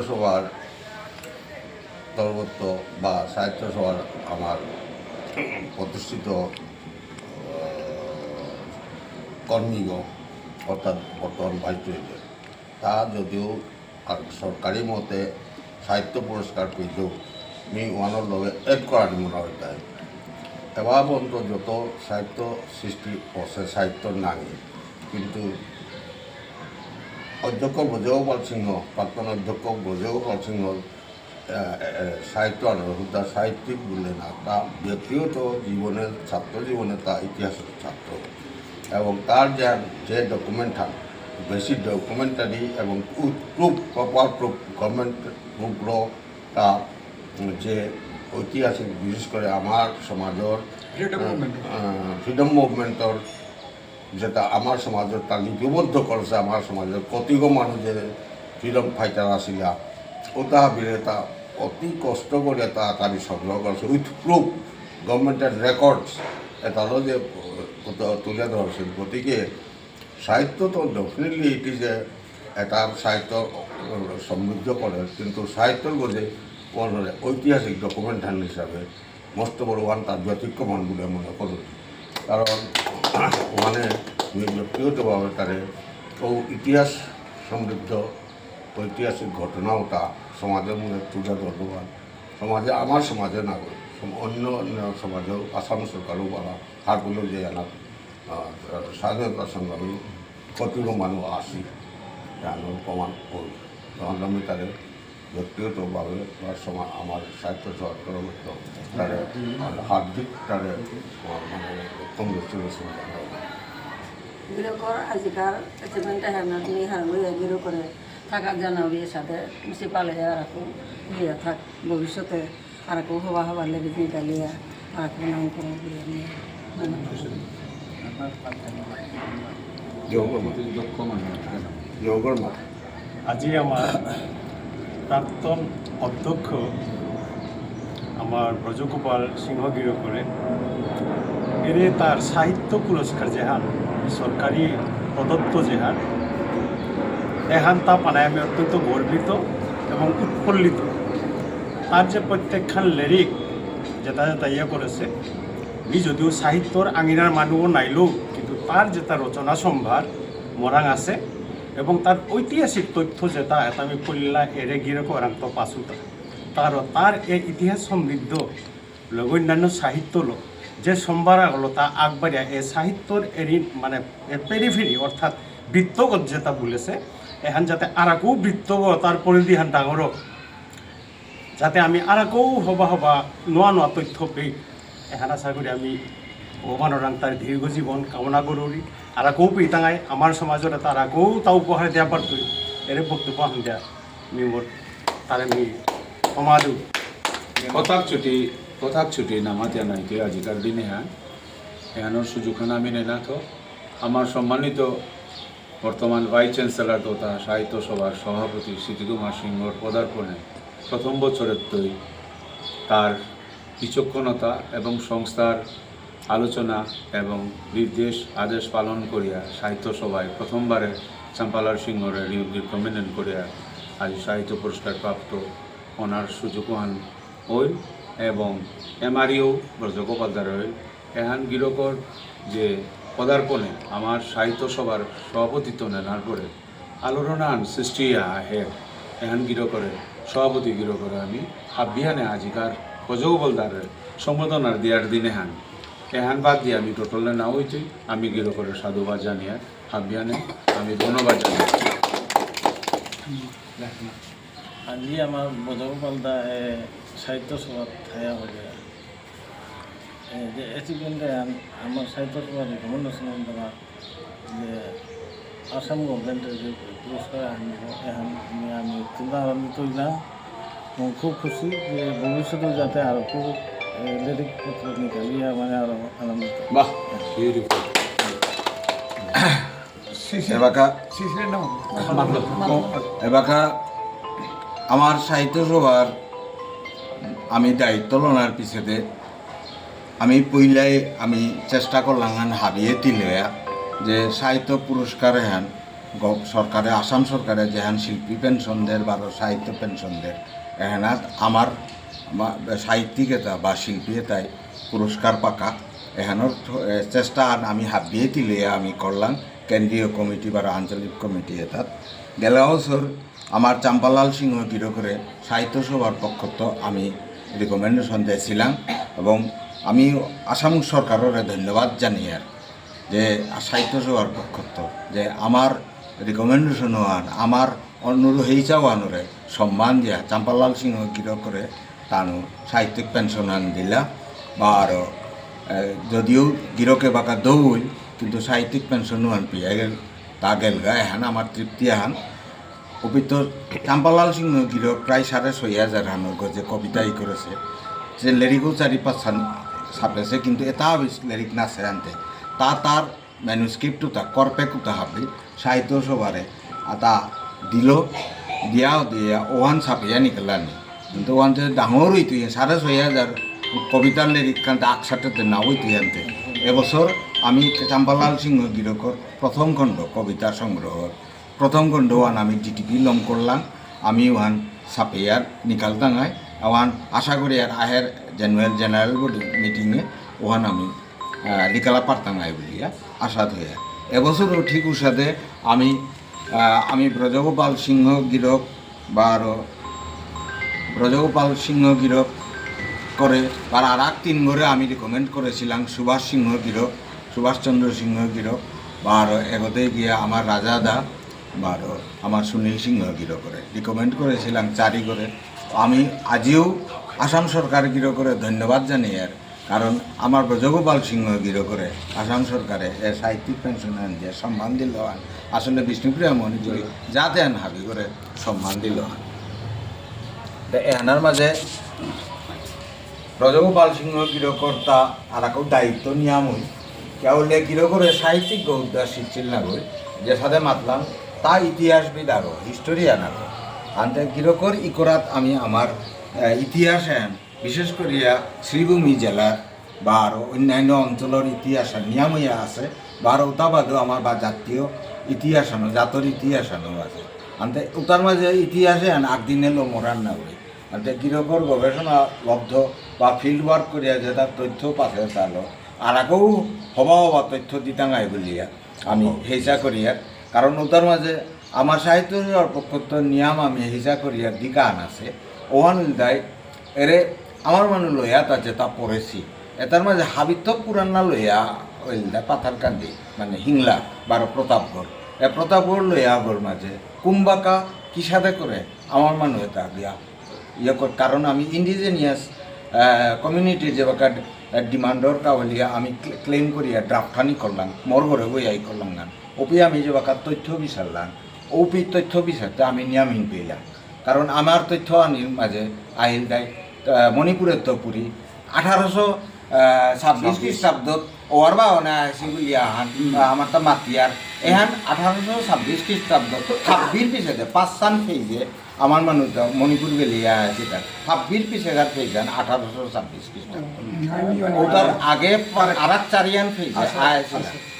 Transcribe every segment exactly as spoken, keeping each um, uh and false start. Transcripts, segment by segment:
সভার দলগত বা সাহিত্য সভার আমার প্রতিষ্ঠিত, আহ, কর্মীগ, অর্থাৎ বর্তমান ভাইস প্রেসিডেন্ট, তা যদিও আর সরকারি মতে সাহিত্য পুরস্কার পেলেও মি ওহানর লগে এড করানি মনে হয় তাই। এবার পর্যন্ত যত সাহিত্য সৃষ্টি অসে সাহিত্যর নাঙে, কিন্তু অধ্যক্ষ ব্রজগোপাল সিংহ, প্রাক্তন অধ্যক্ষ ব্রজগোপাল সিংহ, আহ, আহ, সাহিত্য আন্দোলন, তা সাহিত্যিক বললে না, তা ব্যক্তিগত জীবনে, ছাত্র জীবনে তা ইতিহাসের ছাত্র। এবং তার যে, যে ডকুমেন্ট থাকে, বেশি ডকুমেন্টারি এবং প্রুফ, প্রপার প্রুফ, গভর্নমেন্ট প্রুফগুলো তা যে ঐতিহাসিক, বিশেষ করে আমার সমাজের, ফ্রিডম মুভমেন্ট। আহ, ফ্রিডম মুভমেন্টর যেটা আমার সমাজের তা লিপিবদ্ধ করেছে, আমার সমাজের কতিগো মানুষ যে ফ্রিডম ফাইটার আসিলা, ওটা বিরে তা অতি কষ্ট করে তা তারি সংগ্রহ করেছে, উইথ প্রুফ, গভর্নমেন্টের রেকর্ডস, এটা হলো যে, আহ, তুলে ধরছে। গতিকে সাহিত্য তো ডেফিনেটলি ইট ইজ এ, এটা সাহিত্য, আহ, সমৃদ্ধ করে, কিন্তু সাহিত্যর গজে কোন ঐতিহাসিক ডকুমেন্ট হিসাবে মস্ত বড় ওহান তার ব্যতিক্রমণ বলে মনে করুন। কারণ ওখানে আমি ব্যক্তিগতভাবে তারে ও ইতিহাস সমৃদ্ধ ঐতিহাসিক ঘটনা ওটা সমাজের মধ্যে তুলে ধরবো আর সমাজে, আমার সমাজে না করে সম-, অন্য অন্য সমাজেও আসাম সরকারও বলা হারগুলো যে আনা, আহ, স্বাধীনতা সংগ্রামী কতগুলো মানুষ আসি, জানো প্রমাণ করি। তখন আমি তাদের ব্যক্তিগতভাবে বা সমা-, আমার সাহিত্য চর্চার মতো তাদের হার্দিক তাদের, আহ, মানে, কংগ্রেচুলেশন জানাই। গিরকর আজিকার অ্যাচিভমেন্ট এহানাত মি হারৌ গিরকরে থাকা জানাবি সাথে মিশে পালে আর আকো ইয়ে থাক ভবিষ্যতে আর আকো হবা হবা লেগে নিকালিয়া আর আকো নাম করে দিয়ে আমি মনে করি। যোগকর্মা। যোগকর্মা। আজি আমার প্রাক্তন অধ্যক্ষ আমার ব্রজগোপাল সিংহ গিরকরে এরে তার সাহিত্য পুরস্কার যেহান সরকারি প্রদত্ত যেহান এহান তা পানায় আমি অত্যন্ত গর্বিত এবং উৎফুল্লিত। তার যে প্রত্যেকখান লিরিক যেটা যেটা ইয়ে করেছে, মি যদিও সাহিত্যর আঙিনার মানুষ নাইলেও কিন্তু তার যেটা রচনা সম্ভার মরাং আছে এবং তার ঐতিহাসিক তথ্য যেটা এটা আমি পড়িলা এরে গিরক ওরাং তো পাসুতা। তার তার এই ইতিহাস সমৃদ্ধ লগে অন্যান্য সাহিত্য লো যে সম্ভার আগলো তা আগবাড়িয়া এ সাহিত্যর এরি মানে এ পেরিফেরি অর্থাৎ বৃত্তগত যেটা বলেছে এহান যাতে আরাকু বৃত্তগত তার পরিধিহান ডাঙর হোক। যাতে আমি আরাকৌ হবা হবা নোয়া নোয়া তথ্য পেই। এহান আশা করি আমি ভগবানরাং তার দীর্ঘ জীবন কামনা করুরি। আরাকৌ পেইতাঙাই আমার সমাজরে তার আরাকৌ তা উপহার দেয়া পারতই। এরে বক্তব্য হান দেয়া মি মোর তারে মি সমাদু। কথাক চুটি, কথাক চুটি নামাতিয়া নাইতে আজিকার দিনে হ্যাঁ। এহানোর সুযোগ হান আমি নেনা তো। আমার সম্মানিত বর্তমান ভাইস চ্যান্সেলর তথা সাহিত্য সভার সভাপতি স্মৃতি কুমার সিংহর পদার্পণে প্রথম বছরেত্তই তার বিচক্ষণতা এবং সংস্থার আলোচনা এবং নির্দেশ আদেশ পালন করিয়া সাহিত্য সভায় প্রথমবারে চাম্পালাল সিংহরে রি-, রিকমেন্ডেড করিয়া আজ সাহিত্য পুরস্কার প্রাপ্ত ওনার সুযোগ হান হইল এবং এমআরইও ব্রজগোপাল দার হইল। এহান গিরকর যে পদার্পণে আমার সাহিত্য সভার সভাপতিত্ব নেনার পরে আলোড়নান সৃষ্টি আহে। এহান গিরকরে সভাপতি গিরকরে আমি হাবিয়ানে আজিকার ব্রজগোপাল দারে সম্বর্ধনার দিয়ার দিনে হান। এহান বাদ দিয়ে আমি টোটালে না হইতে আমি গিরকরে সাধুবাদ জানিয়ে হাবিয়ানে আমি ধন্যবাদ জানাই। আজি আমার ব্রজগোপাল দা, এ, সাহিত্য সভাত থায়া হলে, এ, যে অ্যাচিভমেন্ট আন-, আমার সাহিত্য সভার রিকমেন্ডেশন দ্বারা যে আসাম গভর্নমেন্টের যে পুরস্কার আনব, এহান আমি, আমি চিন্তা আনন্দিত হইলাম এবং খুব খুশি যে ভবিষ্যতে যাতে আরো খুব, এ, লেরিক পত্র নিকালিয়া মানে আরো আনন্দিত। বাহ, বিউটিফুল। এবাকা, এবাকা আমার সাহিত্য সভার আমি দায়িত্ব লনার পিছেতে আমি পইলাই আমি চেষ্টা করলাম হান হাবিয়ে তিলয়া যে সাহিত্য পুরস্কার এহান গ-, সরকারে, আসাম সরকারে যেহান শিল্পী পেনশন দের বা সাহিত্য পেনশন দের, এহানাত আমার, আমা-, সাহিত্যিক এতা বা শিল্পী এতাই পুরস্কার পাকা, এহানর থ-, এ, চেষ্টা আন আমি হাবিয়ে তিলে আমি করলাম কেন্দ্রীয় কমিটি বা আঞ্চলিক কমিটি এতাত। গেলা বছর আমার চাম্পালাল সিংহ গিরকরে সাহিত্য সভার পক্ষত আমি রিকমেন্ডেশন দিয়েছিলাম এবং আমি আসাম সরকাররে ধন্যবাদ জানিয়ার যে সাহিত্য সভার পক্ষত যে আমার রিকমেন্ডেশন আন, আমার অনুরোধ হেইচা আনরে সম্মান দিয়া চাম্পালাল সিংহ গিরকরে তানু সাহিত্যিক পেনশন আন দিলা বা আরো, এ, যদিও গিরকে বাকা দৌল কিন্তু সাহিত্যিক পেনশন আন পিয়া গেল, তা গেলগা এহান আমার তৃপ্তি আহান। অপিত চাম্পালাল সিংহ গিরক প্রায় সাড়ে ছয় হাজার হানো গজে কবিতা ই করেছে। যে লেরিকও চারি পাঁচ হান ছাপেছে, কিন্তু এটা বেশ লেরিক নাচে আনতে। তা তার ম্যানুস্ক্রিপ্ট উতা, কর্পেক উতা হাবি সাহিত্য সভারে আতা দিল, দিয়াও দিয়া ওহান ছাপিয়া নিকলানি। কিন্তু ওহান যে ডাঙর হইতে সাড়ে ছয় হাজার কবিতার লেরিক কান্তে আকসাতে না হইতে আনতে। এবছর আমি চাম্পালাল সিংহ গিরকর প্রথম খণ্ড কবিতা সংগ্রহ প্রথম খণ্ড ওহান আমি ডিটিপি লম করলাম, আমি ওহান সাপেয়ার নিকালতাঙাই, ওহান আশা করি আর আহের জেনারেল, জেনারেল বডি মিটিংয়ে ওহান আমি, আহ, নিকালা পারতাঙাই বুলিয়া আশা ধরে। এবছরও ঠিক উসাদে আমি, আহ, আমি ব্রজগোপাল সিংহ গিরক বা আরো ব্রজগোপাল সিংহ গিরক করে, আর আর এক তিন ঘরে আমি রিকমেন্ড করেছিলাম সুভাষ সিংহ গিরক, সুভাষচন্দ্র সিংহ গিরক, বা আরো এগোতে গিয়ে আমার রাজা দা, বা আরো আমার সুনীল সিংহ গিরকরে রিকমেন্ড করেছিলাম চারি ঘরে। আমি আজিও আসাম সরকার গিরকরে ধন্যবাদ জানাই আর, কারণ আমার ব্রজগোপাল সিংহ গিরকরে আসাম সরকারে এ সাহিত্যিক পেনশন আন যে সম্মান দিল আন, আসলে বিষ্ণুপ্রিয়া মণিপুরী জাতে আন হাবি করে সম্মান দিল আন। তো এহানার মাঝে ব্রজগোপাল সিংহ গিরকর তা আর একো দায়িত্ব নিয়ামই, কেবলে গিরকরে সাহিত্যিক গৌদ্দা শিখছিল না গই, যে সাথে মাতলাম তা ইতিহাসবিদ আরো, হিস্টোরিয়ান আরো। আনতে গিরকর ইকরাত আমি আমার, আহ, ইতিহাস এহান, বিশেষ করিয়া শ্রীভূমি জেলার বা আরো অন্যান্য অঞ্চলের ইতিহাস নিয়ামইয়া আছে, বা আরো উতা বাদেও আমার বা জাতীয় ইতিহাস আনো, জাতর ইতিহাস আনো আছে। আনতে উতার মাঝে ইতিহাসে আন আগদিনে লো মরার না হই। আনতে গিরকর গবেষণা লব্ধ বা ফিল্ড ওয়ার্ক করিয়া যে তার তথ্য পাশে চালো, আর আগেও হবা হবা তথ্য দিতাঙাই বুলিয়া আমি হেসা করিয়ার। কারণ উতার মাঝে আমার সাহিত্য সভার পক্ষত নিয়াম আমি হেসা করিয়ার দিকান আছে। ওহান দায় এরে আমার মানু লয়া তা যেতা পড়েছি, এতার মাঝে হাবিত্য পুরাণ না লয়া ওইলদা পাথারকান্দি, মানে হিংলা, বারো প্রতাপগড়। এ প্রতাপগড় লয়া আগর মাঝে কুম্বাকা কিসাদে করে আমার মানু এতা দিয়া ইয়ে কর, কারণ আমি ইন্ডিজেনিয়াস, আহ, কমিউনিটির যে বাকা, আহ, ডিমান্ডর কাওয়ালিয়া আমি ক্লে-, ক্লেম করিয়া ড্রাফট হানি করলাম, মোর ঘরে বই আই করলাম না। ওপি আমি যে বাকা তথ্য বিচারলাম, ওপি তথ্য বিচারতে আমি নিয়ামিন পেলাম। কারণ আমার তথ্য আনির মাঝে আহিল দায়, আহ, মণিপুরের তো পুরি আঠারোশো, আহ, ছাব্বিশ খ্রিস্টাব্দত ওয়ার বা অনা আসি বুলিয়া আহান, হুম। আহ, আমার তা মাতিয়ার। এহান আঠারোশো ছাব্বিশ খ্রিস্টাব্দত ছাব্বিশ পিছেদে পাঁচ সান ফেইজে আমার মানু তো মণিপুর গেলিয়া আসি তার। ছাব্বিশ পিছেগার ফেইজান আঠারোশো ছাব্বিশ খ্রিস্টাব্দ। হুম। ওটার আগে পা-, আর এক চারিয়ান ফেইজে আচ্ছা, আসি। আচ্ছা।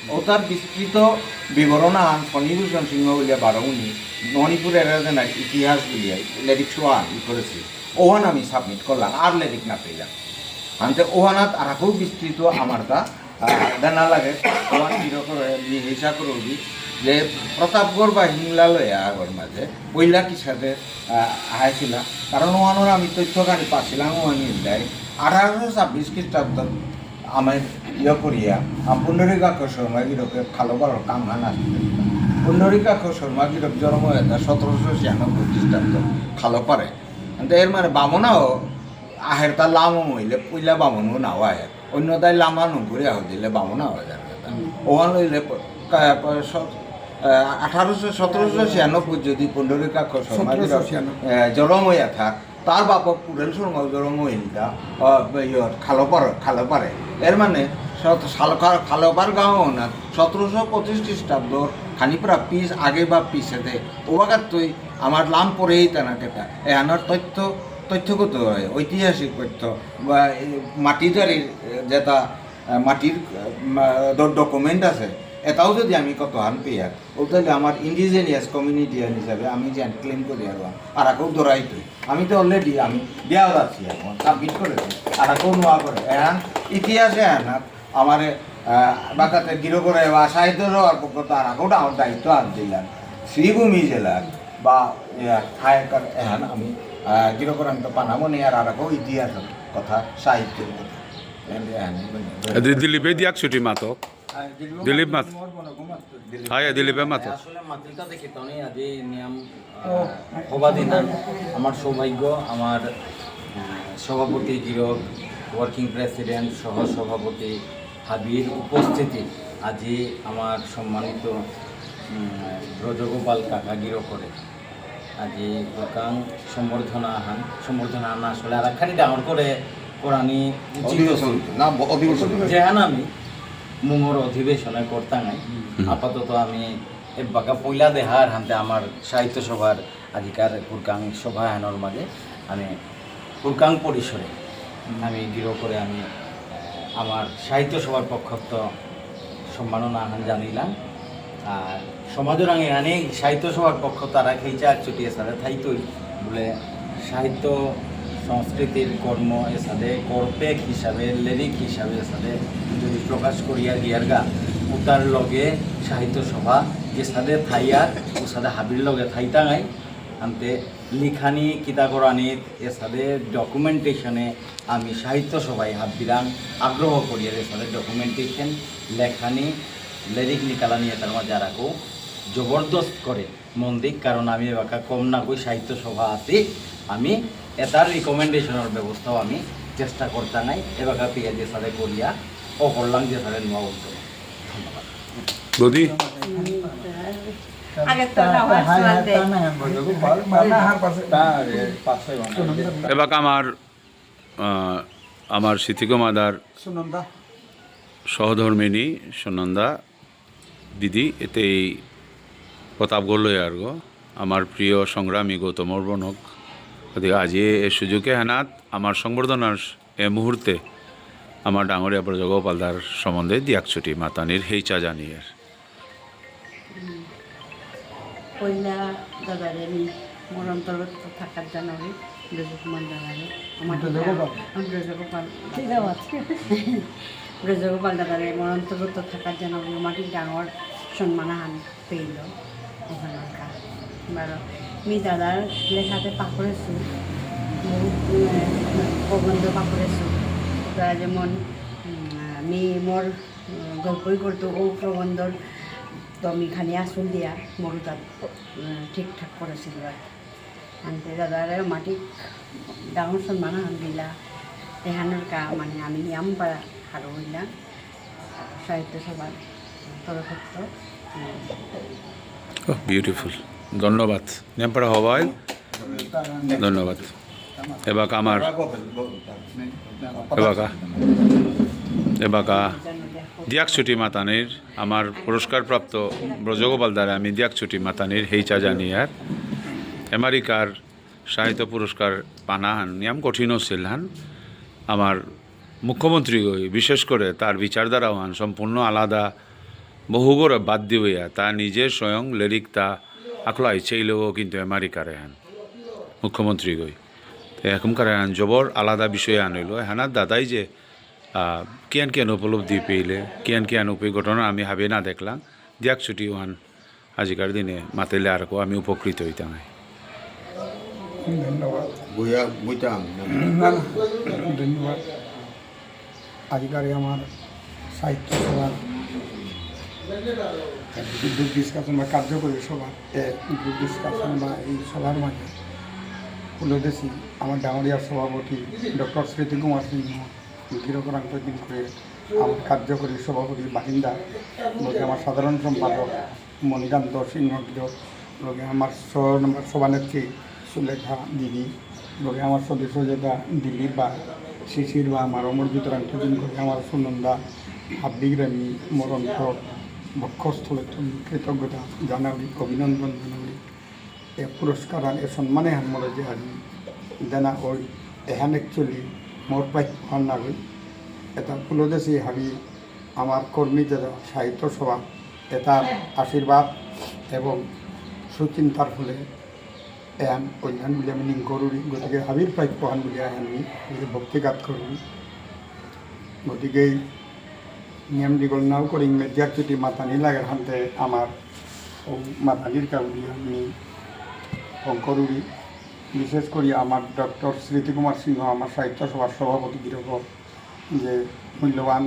ওটার বিস্তৃত বিবরণ আহান ফণিভূষণ সিংহ বুলিয়া বারো উনি মণিপুরের রাজধানীর ইতিহাস বুলিয়া লেরিক সোয়ান করেছে। ওহান আমি সাবমিট করলাম, আর লেরিক না পেলাম। আনতে ওহানাত আর খুব বিস্তৃত আমার তা, আহ, জানা লাগে। ওহান কিরকম মি হিসা করবি যে প্রতাপগড় বা হিংলালয় আগর মাঝে পইলা কিসাদে, আহ, আহাইছিলা। কারণ ওহানোর আমি তথ্য খানি পাছিলাম, ওহানি দেয় আঠারোশো ছাব্বিশ খ্রিস্টাব্দ আমার ইয়ে করিয়া, আম, পুণ্ডরীকাক্ষ শর্মা গিরকে খালো পারো কাম হান আসছে। পুণ্ডরীকাক্ষ শর্মা গিরক জন্ম হয়েছে সতেরোশো ছিয়ানব্বই খ্রিস্টাব্দ খালো পারে। আনতে এর মানে বামনাও আহের তা লামো মইলে পইলা বামনও নাও আহের। অন্য তাই লামা নুকুরি আহ দিলে বামনা হয়ে যাবে। হুম। ওহান হইলে প-, কা-, প-, স-, আহ, আঠারোশো, সতেরোশো ছিয়ানব্বই যদি পুণ্ডরীকাক্ষ শর্মা গিরক, সতেরোশো ছিয়ানব্বই। আহ, জরম হইয়া থাক, তার বাপক কুড়েল শর্মা জরম হইলতা, আহ, ইয়ত, খালো পারে, খালো পারে। এর মানে সত-, সালকার খালোপার গাঁও না, সতেরোশো পঁচিশ খ্রিস্টাব্দর খানিপুরা পিস আগে বা পিছেতে, ওবাকাত তুই আমার লাম পরেই তা না কেতা। এ আনার তথ্য, তথ্যগত হয়, ঐতিহাসিক তথ্য, বা এই মাটিদারির, এ, যেটা, এ, মাটির, এ, মা-, ড-, ডকুমেন্ট আছে, এটাও যদি আমি কত হান পেয়ার, ও তাহলে আমার ইন্ডিজিনিয়াস কমিউনিটি হিসাবে আমি যে ক্লেম করি আর আর কেউ দৌড়াইতে, আমি তো অলরেডি আমি বিয়া আছি, এখন সাবমিট করেছি, আর কেউ নোয়া করে। এখন ইতিহাসে আনা আমার বাকাতে গিরো করে বা সাহিত্য সভার পক্ষ তো আর কেউ আমার দায়িত্ব আর দিলাম শ্রীভূমি জেলার বা থায়কার। এখন আমি গিরো করে আমি তো পানামো নেই আর আর কেউ ইতিহাসের কথা, সাহিত্যের কথা। এ, এ, এ, এ, দি-, দিলীপে দিয়াক ছুটি মাতক। দিলীপ মাত। হায়, দিলীপে মাত। আসলে মাতৃকা দেখি তো নেই, আজি নিয়ম, আহ, হবা দিতাম। আমার সৌভাগ্য, আমার, আহ, সভাপতি গিরক, ওয়ার্কিং প্রেসিডেন্ট, সহ সভাপতি হাবির উপস্থিতি, আজি আমার সম্মানিত, উম, ব্রজগোপাল কাকা গিরকরে আজি দোকান সম্বর্ধনা আহান, সম্বর্ধনা আহান আসলে আর একখানি ডাঙর করে করানি উচিত অধিবেশন, আছিল। না, ব-, অধিবেশন। যেহান আমি মুঙর অধিবেশনে করতাঙাই। হুম। আপাতত আমি এবাকা পয়লা দেহার হানতে আমার সাহিত্য সভার আজিকার কুরকাং সভা এহানর মাঝে আমি কুরকাং পরিসরে আমি গিরো করে আমি, আহ, আমার সাহিত্য সভার পক্ষত সম্মাননা আহান জানিলাম। আর সমাজর আগে এহানে সাহিত্য সভার পক্ষ তারা খেইচা চুটি এসাদে থাইতই বলে সাহিত্য সংস্কৃতির কর্ম এসাদে করপেক হিসাবে, লেরিক হিসাবে এসাদে যদি প্রকাশ করিয়া গিয়ারগা, উতার লগে সাহিত্য সভা যেসাদে থাইয়ার, ওসাদে হাবির লগে থাইতাঙাই। আনতে লিখানি কিতা করানি এসাদে ডকুমেন্টেশনে আমি সাহিত্য সভায় হাবিরাং আগ্রহ করিয়ার এসাদে ডকুমেন্টেশন, লেখানি, লেরিক নিকালানি এতার মাঝে আরাকো জবরদস্ত করে মন দিক, কারণ আমি এবাকা কম না কই সাহিত্য সভা আছি, আমি এটার রিকমেন্ডেশনের ব্যবস্থাও আমি চেষ্টা করতাঙাই, এবাকা পিয়া যে সাথে করিয়া ও করলাম যে সাথে নোয়া উদ্যোগ। ধন্যবাদ। বৌদি। আগে তো না হয়, হাই, হাই, সুয়াদে। তা না হয়, বলবো, পাল, পাল, না, হার পাশে। তা, এ, পাশে বানা। এবাকা আমার, আহ, আমার স্মৃতিকো মাদার সুনন্দা। সহধর্মিনী সুনন্দা দিদি, এতেই প্রতাপগড় লয়ারগো, আমার প্রিয় সংগ্রামী গৌতমর বনক। গতিকে আজি এ সুযোগে হানাত আমার সংবর্ধনার এ মুহূর্তে আমার ডাঙরিয়া ব্রজগোপালদার সম্বন্ধে দিয়াক চুটি মাতানির হেইচা জানিয়ার। পয়লা দাদারে আমি মোর অন্তর্গত থাকার জানাবি, ব্রজকুমার দাদারে, আমার ব্রজগোপাল। আমি ব্রজগোপাল। ঠিক আছে। ব্রজগোপাল দাদারে মোর অন্তর্গত থাকার জানাবি, আমার ডাঙর সম্মান আহান পেইল ওখানকার। বারো, মি দাদার লেখাতে পাকরেছু, বহুত, উম, প্রবন্ধ পাকরেছু। ওটা যেমন, উম, মি মোর, উম, গল্পই করতো, ও প্রবন্ধর তো মি খানি আসল দিয়া মোর তাত, উম, ঠিকঠাক করেছিল আর কি। আনতে দাদারে মাটি ডাঙর সম্মান আহান দিলা, এহানর কা মানে আমি নিয়াম পারা হারো হইলাম। সাহিত্য সভার তরফত্ত। Oh, beautiful. ধন্যবাদ। নিয়ামপাড়া হবাই। ধন্যবাদ। এবাকা আমার, এবাকা, এবাকা দিয়াক চুটি মাতানির, আমার পুরস্কারপ্রাপ্ত ব্রজগোপাল দারে আমি দিয়াক চুটি মাতানির হেইচা জানিয়ার। আমেরিকার সাহিত্য পুরস্কার পানা হান নিয়াম কঠিন আছিল হান। আমার মুখ্যমন্ত্রীগই বিশেষ করে তার বিচারধারা হান সম্পূর্ণ আলাদা, বহুগরে বাদ দিবইয়া তা নিজে স্বয়ং লেরিক তা আকলাই চেইলেও কিন্তু আমেরিকারে হান মুখ্যমন্ত্রীগই। তো এখনকার হান জবর আলাদা বিষয় আন হইল। হানা দাদাই যে, আহ, কিয়ান কিয়ান উপলব্ধি পেইলে, কিয়ান কিয়ান উপে ঘটনা আমি হাবে না দেখলাম, দিয়াক চুটি ওহান আজিকার দিনে মাতেলে আর কো আমি উপকৃত হইতাম। ধন্যবাদ। বইয়া, বইতাম। না, না, ধন্যবাদ। আজিকার এই আমার সাহিত্য সভার গ্রুপ ডিসকাশন বা কার্যকরী সভা, এ, গ্রুপ ডিসকাশন বা এই সভার মাঝে পুলদেশী আমার ডাঙরিয়ার সভাপতি ডক্টর স্মৃতি কুমার সিংহ, গিরকরাং দিন করে আমার কার্যকরী সভাপতি বাহিন্দা, বলতে আমার সাধারণ সম্পাদক মণিকান্ত সিংহ গিরক, লগে আমার সহ নম্বর সভানেত্রী সুলেখা দিদি, লগে আমার সদস্য যেটা দিলীপ বা শিশির বা আমার অমরজিৎ রাংটুদিন করে আমার সুনন্দা হাব্বিগ্রামী মরণ বক্ষস্থলে তুমি কৃতজ্ঞতা জানাবি, অভিনন্দন জানাবি। এ পুরস্কার আর এ সম্মানে হান মোরে যে আজি দেনা ওই এহান actually মোর প্রাপ্য হান না হই। এটা পুলদেশী হাবি আমার কর্মী যারা সাহিত্য সভা এতার আশীর্বাদ এবং সুচিন্তার ফলে এহান কইহান বুলিয়া আমি নিঙ করুরি, গতিকে হাবির প্রাপ্যহান বুলিয়া আমি নিজে ভক্তিঘাত করুরি। গতিকে এই নিয়ম দীঘল নাও করি ইংরেজি এক চুটি মাতানি লাগের হানতে আমার ও মাতানির কাউরি আমি ফোন করুরি। বিশেষ করি আমার ডক্টর স্মৃতি কুমার সিংহ, আমার সাহিত্য সভার সভাপতি গিরক, যে মূল্যবান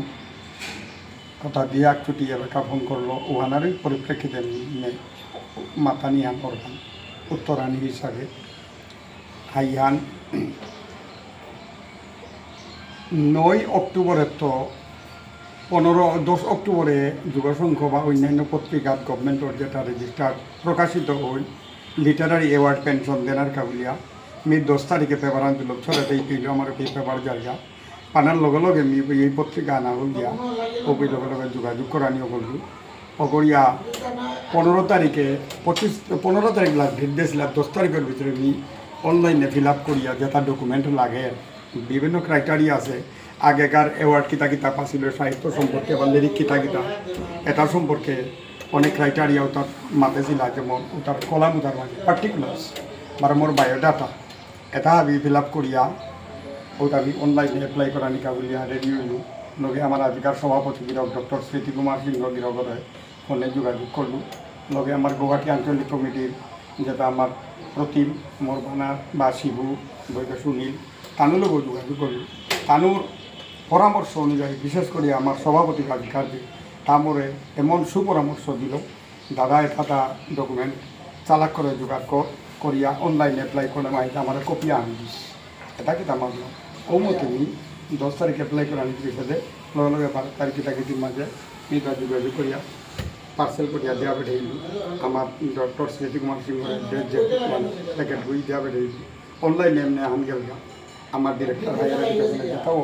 কথা দিয়া এক চুটি এলাকা ফোন করলো, ওহানারই পরিপ্রেক্ষিতে আমি মে-, মাতানি হান করলাম উত্তরানি হিসাবে। হাইহান নয় অক্টোবরে তো পনেরো, দশ অক্টোবরে যুব সংঘ বা অন্যান্য পত্রিকাত গভর্নমেন্টর যেটা রেজিস্টার প্রকাশিত হইল, লিটারারি অ্যাওয়ার্ড পেনশন দেনার কাবুলিয়া, মি দশ তারিখে পেপার আনছিল, ছড়াতেই পেল আমার এই পেপার জায়গা। পানার লগে লগে মি এই পত্রিকা আনা হল দিয়া, ওই লগে লগে যোগাযোগ করানি হল। অকরিয়া পনেরো তারিখে, পঁচিশ, পনেরো তারিখ লাস্ট ডেট দিয়েছিল, দশ তারিখের ভিতরে মি অনলাইনে ফিল আপ করিয়া যেটা ডকুমেন্ট লাগে, বিভিন্ন ক্রাইটেরিয়া আছে। আগেকার অ্যাওয়ার্ড কিতা কিতা পাছিল, সাহিত্য সম্পর্কে বা লিরিক কিতা কিতা, এটা সম্পর্কে অনেক ক্রাইটেরিয়া ওটার মাঝে ছিল, যেমন ওটার কলাম ওটার মাঝে পার্টিকুলার্স, মানে মোর বায়োডাটা, এটা আমি ফিল আপ করিয়া ওটা আমি অনলাইনে অ্যাপ্লাই করানি কাবুলিয়া রেডি হইল। লগে আমার আজিকার সভাপতি গিরক ডক্টর স্মৃতি কুমার সিংহ গিরকরে ফোনে যোগাযোগ করলু। লগে আমার গুয়াহাটি আঞ্চলিক কমিটির যেটা আমার প্রতিম, মোর বানা বা শিবু, বৈদ্য সুনীল, তানুর লগেও যোগাযোগ করলু। তানুর পরামর্শ অনুযায়ী, বিশেষ করে আমার সভাপতি কাজী কার্যে, তা মোরে এমন সুপরামর্শ দিল, দাদা এটা ডকুমেন্ট চালাক করে জোগাড় কর, করিয়া অনলাইনে অ্যাপ্লাই করে মাইতে আমার কপি আনি দিস। এটা কিতা মামলা? ও মতে মি দশ তারিখ অ্যাপ্লাই করে আনি দিয়েছে যে লগে লগে বারো তারিখ কিতা কিতির মাঝে মি তা যোগাযোগ করিয়া পার্সেল করিয়া দেওয়া পেঠাইলু। আমার ডক্টর স্মৃতি কুমার সিংহ যে যে প্যাকেট বই দেওয়া পেঠাইলু। অনলাইনে এমনি আহান গেলগা। আমার ডিরেক্টর হায়ার এডুকেশনে যেটাও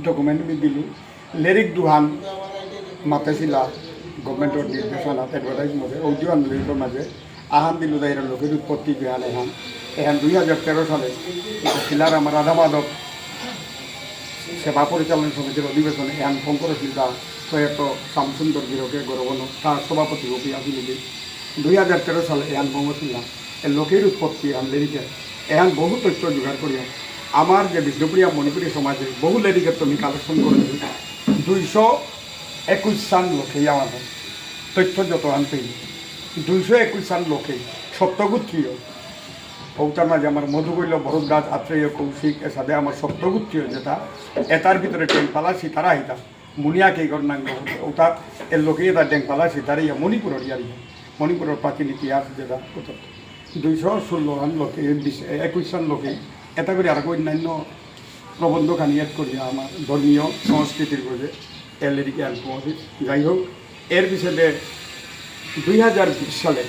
ডকুমেন্ট মি দিলু। লিরিক দুহান মাতেছিলা গভর্নমেন্টর নির্দেশনা, অ্যাডভার্টাইজ মতে, অডিও আনলিমিটেডর মাঝে আহান দিলু দাইরা লোকের উৎপত্তি বিহান এহান। এহান দুই হাজার তেরো সালে ছিলার আমার রাধা মাধব সেবা পরিচালনা সমিতির অধিবেশনে এহান ফোন করেছিল দা প্রয়াত শ্যামসুন্দর গিরকে গৌরবন তার সভাপতি রূপে আসিল। দুই হাজার তেরো সালে এহান ফোন করেছিলাম। এ লোকের উৎপত্তি এহান লিরিকের এহান বহু তথ্য জোগাড় করিয়া আমার যে বিষ্ণুপ্রিয়া মণিপুরী সমাজে বহু লিরিকের তো আমি কালেকশন করেছি। দুইশো একুশ সান লোকেই আমার তথ্য যত আনতেই দুইশো একুশ সান লোকেই সপ্তগোত্রীয়। ওটার মাঝে আমার মধুকৈল, ভরদ্বাজ, আত্রেয়, কৌশিক, এসাদে আমার সপ্তগোত্রীয় যেটা, এটার ভিতরে টেনপালা, সিতারা, হিতা মুনিয়া কেইগর নাঙ্গ, ওটা এর লোকে এটা ডেংপালা সিতারে ইয়া মণিপুরর ইয়ারি, মণিপুরর প্রাচীন ইতিহাস যেটা ওটা। দুইশো ষোলো আন লোকে, বিশ, একুশ আন লোকে, এটা করে আর অন্যান্য প্রবন্ধ খানি এড করিয়া আমার ধর্মীয় সংস্কৃতির গজে এর লিরিকে আর পৌঁছে। যাই হোক, এর বিষয়ে দুই হাজার বিশ সালে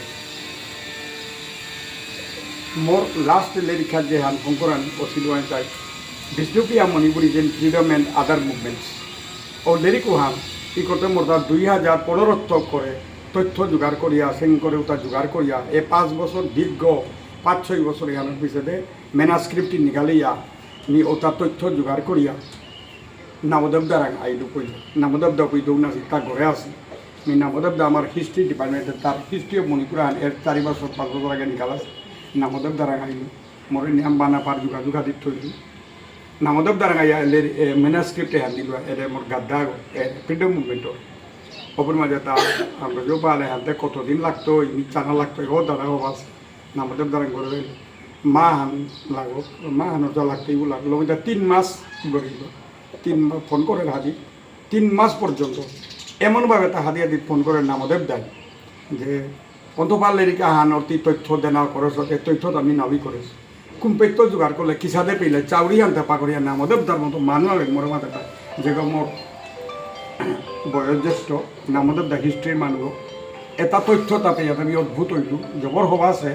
মোর লাস্ট লেরিক যে হান ফোন করান অসিল ওয়ান তাই বিষ্ণুপ্রিয়া মণিপুরী যেন ফ্রিডম অ্যান্ড আদার মুভমেন্টস। ও লেরিক ওহান ই করতে মোর তা দুই হাজার পনেরো তক করে তথ্য জোগাড় করিয়া, সেং করে ওটা জোগাড় করিয়া, এ পাঁচ বছর দীর্ঘ পাঁচ ছয় বছর এহানোর পিছনে ম্যানাস্ক্রিপ্ট নিকালিয়া নি ওটা তথ্য জোগাড় করিয়া নামদেব দারাং আইলু কইল। নামদেব দা কই দৌ নাসি, তা ঘরে আসি। মি নামদেব দা আমার হিস্ট্রি ডিপার্টমেন্টে তার হিস্ট্রি অফ মণিপুর আন এর চারি বছর পাঁচ বছর আগে নিকাল আছে। নামদেব দারাং আইলু। মোরে নিয়াম বানা পার যোগাযোগ আদিত থইলু। নামদেব দারাং আইয়া এলে ম্যানাস্ক্রিপ্ট এহান দিল, এরে মোর গাদ্দা, এ, ফ্রিডম মুভমেন্টর। ওপর মাঝে তা আমরা যে পালে হাতে কতদিন লাগতো, ই চানা লাগতো, ও দাদা ও বাস। নামদেব দারাং করে দিল। মা হান লাগো, মা হান ওটা লাগতেই লাগলো। ওইটা তিন মাস গড়িল। তিন মাস ফোন করে হাদি। তিন মাস পর্যন্ত এমনভাবে তা হাদি হাদি ফোন করে নামদেব দাই যে অন্তপাল লেরিকা হান অর্থী তথ্য দেনা করেছ, এ তথ্য আমি নাবি করেছ। কুম্পেত্য জোগাড় করলে কিসাদে পেলে চাউরি আনতে পাকরিয়া নামদেব দার মতো মানু আগে মোর মাথাটা যে গো মোর বয়োজ্যেষ্ঠ নামদেব দা হিস্ট্রির মানু। এটা তথ্য তাতে ইয়াতে আমি অদ্ভুত হইলু, জবর হবা আছে।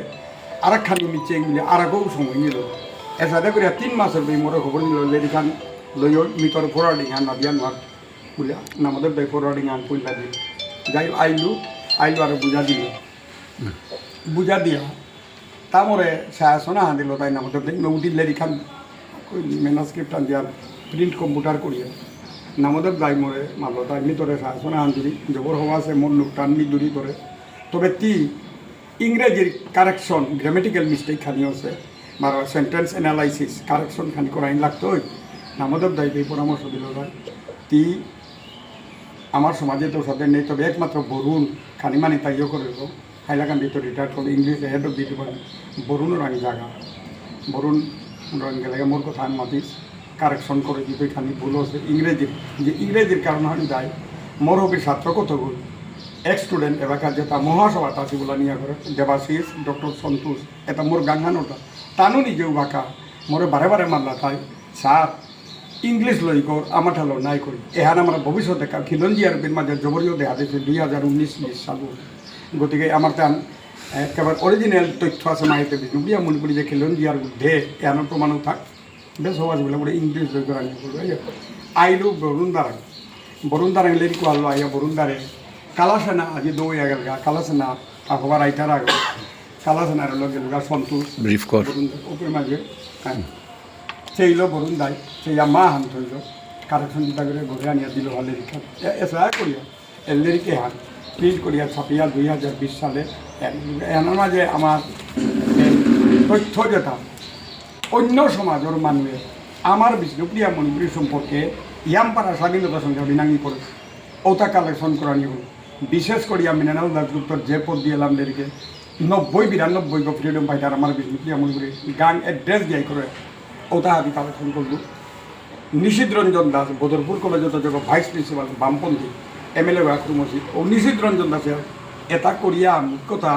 আর খানি নিচে মিলে আর আগেও সময় নিল। এসাদে করে তিন মাসের বই মোরে খবর দিল, লেরিখান লইও মিতর ফরওয়ার্ডিং আর নাদিয়া নোয়ার বুলিয়া নামদেব দাই ফরওয়ার্ডিং আন পইলা দিল। যাই আইলু, আইলু আর বুঝা দিল। বুঝা দিয়া তামরে সায়াসনা হান দিল তাই নামদেব দাই নৌদি লেরিখান ম্যানাস্ক্রিপ্ট আন দিয়া প্রিন্ট কম্পিউটার করিয়া। নামদেব দাই মোরে মাতলতা, মি তোরে শাসন আঞ্জলি, জবর হওয়া আছে মোর নুকটান মি দূরি তোরে। তবে তি ইংরেজির correction, grammatical mistake খানি আছে, মানে sentence analysis, correction খানি করাই লাগতই। নামদেব দাই এই পরামর্শ দিল দাই। তি আমার সমাজে তো সাথে নেই, তবে একমাত্র বরুণ খানি মানি তাইও করে তো। হাইলাকান্দি তো রিটায়ার্ড করলো, English head of the department. Barun রাং জাগা, বরুণ রাং গেলে মোর কথা মাতিস, কারেকশন করে দিতে খানি ভুল আছে ইংরেজির, যে ইংরেজির কারণে আমি যাই। মোর হবির ছাত্র কতগুলো, এক্স স্টুডেন্ট এলাকার যেটা মহাসভা তাসিগুলা নিয়ে করে, দেবাশিস, ডক্টর সন্তোষ, এটা মোর গাঙ্গানোটা, তানু নিজেও বাঁকা, মোরে বারে বারে মামলা তাই, স্যার, ইংলিশ লই কর, আমার ঠালো নাই করি। এহান আমার ভবিষ্যতে কা-, খিলঞ্জিয়ার বিন মাঝে জবরিও দেখা দিয়েছে দুই হাজার উনিশ বিশ সাল। গতিকে আমার তান একেবারে অরিজিনাল তথ্য আছে মাহিতে বিষ্ণুপ্রিয়া মণিপুরী যে খিলঞ্জিয়ার ঊর্ধ্বে এহানোর প্রমাণও থাক। বেশ হওয়া আছে বলে, বলে ইংলিশ লই কর আনি করবে। এই যে আইলু বরুণ দারাং। বরুণ দারাং লেরি কোয়ালো আইয়া বরুণ দারে। কালাসেনা আজি দৌড়িয়া গেলগা। কালাসেনা আহবা রাইটার আগে। কালাসেনার লগে লগে সন্তোষ। ব্রিফ কর। বরুণ দার উপরে মাঝে। হ্যাঁ। সেইলো বরুণ দাই, সেই মা হান থইল, কারেকশন দিতা করে ঘরে আনিয়া দিল হলে লিখা। এ-, এসা করিয়া, এ লেরিক এহান, প্রিন্ট করিয়া ছাপিয়া দুই হাজার বিশ সালে, এ-, এহানর মাঝে আমার, এ, তথ্য যেটা, অন্য সমাজের মানুষে আমার বিষ্ণুপ্রিয়া মণিপুরী সম্পর্কে ইয়ামপারা স্বাধীনতা সংগ্রামী নাঙ্গি করে, ওটা কালেকশন করানি হল। বিশেষ করিয়া মৃণাল দাশগুপ্তর যে পদ দিয়ে এলাম লেরিকে, নব্বই বিরানব্বই গো ফ্রিডম ফাইটার আমার বিষ্ণুপ্রিয়া মণিপুরী গান অ্যাড্রেস দিয়ে করে ওটা আমি কালেকশন করলু। নিশীথ রঞ্জন দাস, বদরপুর কলেজে তো যখন ভাইস প্রিন্সিপাল বামপন্থী এমএলএ ওয়াক্রুমসি, ও নিশীথ রঞ্জন দাসে এটা করিয়া আমি কথা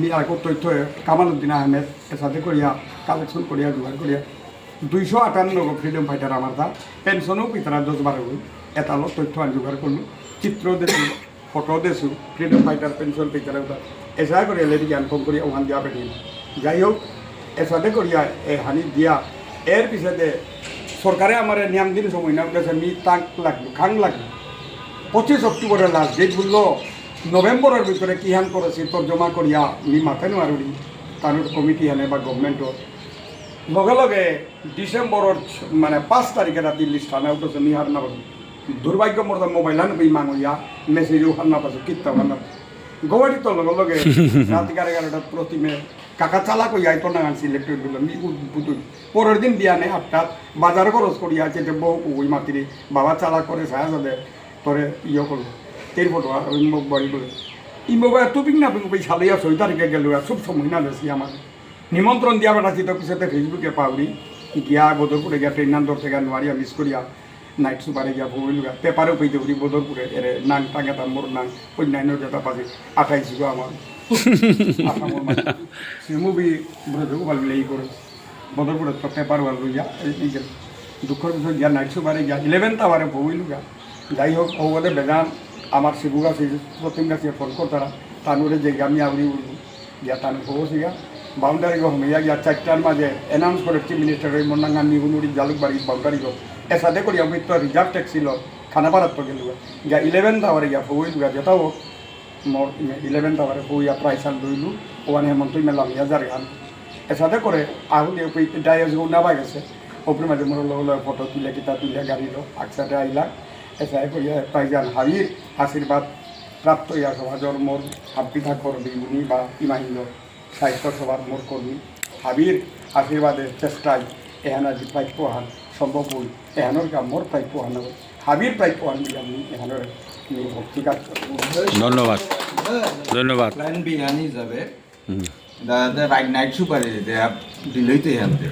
নি আর কত তথ্য কামালউদ্দিন আহমেদ এর সাথে করিয়া কালেকশন করিয়া জোগাড় করিয়া দুইশো আটান্ন গো ফ্রিডম ফাইটার আমার তা পেনশনও পিতারা দশ বারো গো এটালো তথ্য আন জোগাড় করলু। চিত্র দেখলু, ফটো দেসু, ফ্রিডম ফাইটার পেনশন পেইতারা উতা। এসা করে লেডি জ্ঞান কম করিয়া ওখান দিয়া পেটি। যাই হোক, এসাদে করিয়া এ হানি দিয়া, এর পিছতে সরকারে আমারে নিয়াম দিন সময় না উঠেছে, মি তাক লাগলো, খাং লাগলো। পঁচিশ অক্টোবরে লাস্ট ডেট বললো, নভেম্বরের ভিতরে কি হান করেছি তর্জমা করিয়া মি মাতে নোয়ারুরি, তার কমিটি হানে বা গভর্নমেন্টও। লগে লগে ডিসেম্বরের ছ-, মানে পাঁচ তারিখে রাতি লিস্ট হানে উঠেছে, মি হার না পারছি। দুর্ভাগ্য মোর মোবাইল হান বি মাঙইয়া, মেসেজও হার না পারছি, কিত্তাও হার না পারছি। গুয়াহাটিত লগে লগে রাত এগারো এগারোটার প্রতিমে কাকা চালা কই আইতো না আনছি ইলেকট্রিক বিল, মি উদ্ভুত হই। পরের দিন বিয়ানে আটটাত বাজার খরচ করিয়া আছে, যে বউ ওই মাতিরে, বাবা চালা করে সায়া যাবে, তোরে ইয়ে করবো, তের ফটো আর ওই মোবাইল বলে। ই মোবাইল টুপিক না পিক ওই সালে ছয় তারিখে গেল, আর সব সময় না বেশি আমার। নিমন্ত্রণ দিয়া বেড়াচ্ছি তো পিছতে ফেসবুকে পাউরি, গিয়া বদরপুরে গিয়া ট্রেন নাম ধরতে গিয়া নোয়ারিয়া মিস করিয়া নাইট সুপারে গিয়া বইলুগা। পেপারেও পেয়ে দেখি বদরপুরে এরে নাং টাঙে তার মোর নাং অন্যান্য যেটা পাশে আঠাইশ গো আমার। আসামর মাঝে। সে মুভি ব্রজগোপাল মিলে ই করে। বদরপুরে তো পেপার ওয়াল লইয়া এই, এই যে দুঃখর বিষয় গিয়া নাইট সুপারে গিয়া ইলেভেন্থ আওয়ারে বইলুগা। যাই হোক, ও বলে বেজান আমার শিবু গাছে, প্রতিম গাছে ফোন করতারা, তানুরে যে আমি আউরি উঠবো। গিয়া তানু খবর সিগা, বাউন্ডারি গো হমিয়া গিয়া চারটার মাঝে অ্যানাউন্স করে চিফ মিনিস্টার ওই মন্নাঙ্গা নিগুনুরি জালুকবাড়ি বাউন্ডারি গো। এসাদে করি আমি তো রিজার্ভ ট্যাক্সি লো, খানাপাড়াত তো গেলুগা। গিয়া ইলেভেন্থ আওয়ারে গিয়া ফৌইলুগা, যেটা হোক, মোর ইলেভেন্থ আওয়ারে ফৌইয়া প্রাইস আর লইলু, ওয়ান হেমন্ত ইমে লামিয়া যার গান। এসাদে করে আহু দিয়ে ওই ডায়াস গো না বাগেছে, ওপরে মাঝে মোর লগে লগে ফটো তুলে, কিতা তুলে, গাড়ি লো, আকসাতে আইলা। এসাদে করিয়া প্রাইস আর হাবির আশীর্বাদ প্রাপ্ত ইয়া সমাজর মোর হাব্বি ঠাকুর বিগুনি বা ইমাহিন্দ সাহিত্য সভার মোর কর্মী হাবির আশীর্বাদের চেষ্টায় এহান আজি প্রাপ্য হান সম্ভব হই। এহানর কাম মোর প্রাপ্য হান হই। হাবির প্রাপ্য হান বলে আমি এহানর আমি ভক্তি কাজ করি। ধন্যবাদ। ধন্যবাদ। প্ল্যান বি হানি যাবে। হুম। দা, দা, রাইট নাইট সুপারে দে আপ দিলই তো এহান দে।